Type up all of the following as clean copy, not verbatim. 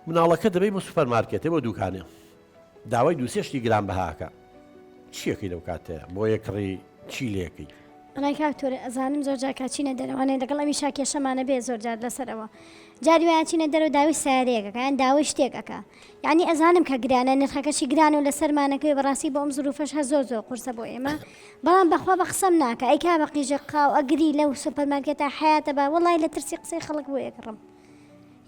مناڵەکە دەبەی بۆ سوپەر مارکێتێ بۆ دوکانێ داوای دووسێ شتی گران بەهاکە چیەکەی لەو کاتەیە بۆ یەکڕی چی لێکەی؟ وەڵای کاک تۆرە ئەزانم زۆر جار کە چینە دەرەوانێ لەگەڵ ئەویشا کێشەمانە بێ زۆر جار لەسەر ئەوە جاری وایە چینە دەرەوە داوای سیارەیەک ئەکا یان داوای شتێک ئەکا یعنی ئەزانم کە گرانە نرخەکەشی گرانە و لەسەرمانەکەوێ بەڕاستی بۆ ئەم زروفەش هەر زۆر زۆر قورسە بۆ ئێمە بەڵام بەخوا بە قسەم ناکا ئەیکا بە قیژە قاو ئەگری لەو سوپەرمارکێتە حەیاتە بە وەڵای لە ترسی قسەی خەڵک بۆ ئەکڕم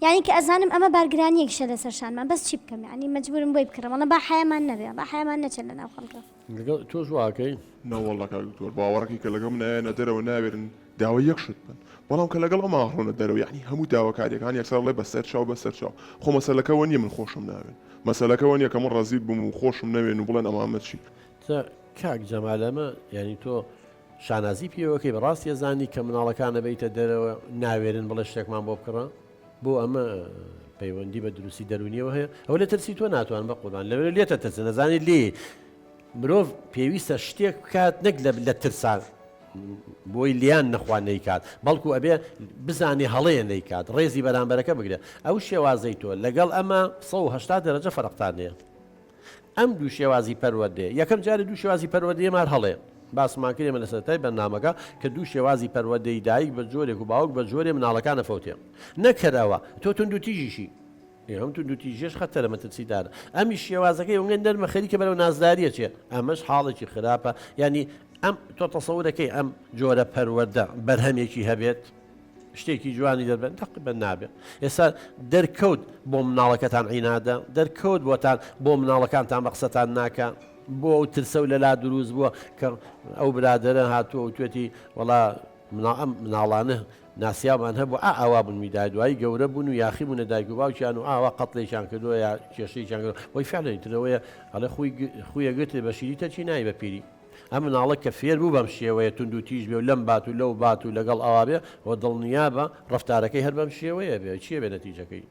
یانی کە ئەزانم ئەمە بارگرانیەکیشە لەسەر شانمان بەس چی بکەم یانی مەجبورم بۆی بکڕم ئەڵێم با حەیامان نەبێ با حەیامان نەچێت لەناو خەڵکا. لەگەڵ تۆش واکەی؟ نەوەڵا کاک دکتۆر باوەڕەکەی کە لەگەڵ من ئەیەنە دەرەوە ناوێرن داوای یەک شت بکەن بەڵام کە لەگەڵ ئەمان ڕۆنە دەرەوە یەعنی هەموو داواکاریەکان یەکسەر ئەڵێ بەسەر چاو بەسەر چاو خۆ مەسەلەکە وە نیە من خۆشم ناوێن مەسەلەکە وە نیە کە من ڕەزیل بم و خۆشم نەوێن و بڵێن ئەمامە چی جا کاک جەمال ئەمە یانی تۆ شانازی پێوەکەی بەڕاستی ئەزانی کە مناڵەکان ئەبەیتە دەرەوە ناوێرن بڵێ شتێکمان بۆ بکڕە بۆ ئەمە پەیوەندی بە دروستی دەرونیەوە هەیە ئەوە لە ترسی تۆ ناتوان بە قوربان لەوێ لێتە ترسن نەزانی لێ مرۆڤ پێویستە شتێک بکات نەک لە ترسان بۆی لیان نەخوا نەیکات بەڵکو ئەبێ بزانێ هەڵەیە نەیکات ڕێزی بەرامبەرەکە بگرێت ئەو شێوازەی تۆ لەگەڵ ئەمە 180 دەرەجە فەرقتان هەیە ئەم دوو شێوازی پەروەردەیە یەکەم جارێ دوو شێوازی پەروەردەیە مار هەڵەیە باسمان کرد ئێمە لە سەرەتای بەرنامەکە کە دوو شێوازی پەروەردەی دایک بە جۆرێک و باوک بە جۆرێ مناڵەکان ئەفەوتێ نەک هەر ئەوە تۆ توندوتیژیشی ئەم توندوتیژیش خەتەرە مەترسیدارە ئەمی شێوازەکەی ئەونگە نەرمە خەریکە بەرەو نازداریە چێ ئەمەش حاڵێکی خراپە یعنی ئەم تۆ تەسەورەکەی ئەم جۆرە پەروەردە بەرهەمێکی هەبێت شتێکی جوانی دەربەن تەقریبەن نابێ ئێستا دەرکەوت بۆ مناڵەکەتان عینادە دەرکەوت بۆتان بۆ مناڵەکانتان بە قسەتان ناکە بۆ ئەو ترسە و لەلا دروست بووە کە ئەو برادەرە هاتووە و توێتی وەڵا ئەم مناڵانە ناسیامان هەبوو ئا ئاوا بوون میدای دوایی گەورە بوون و یاخی بوونە دایک و باوکیان و ئاوا قەتڵێکیان کردووە یا کێشەیەکیان کردووە بۆی فعلەن ترەوەیە ئەڵێ خوی خویە گرتێ بە شیری تەرکی نای بە پیری ئەم مناڵە کە فێر بوو بەم شێوەیە توندوتیژ بێ و لەم بات و لەو بات و لەگەڵ ئەوا بێ و دڵنیابە ڕەفتارەکەی هەر بەم شێوەیە بێ چیە بێ نەتیجەکەی؟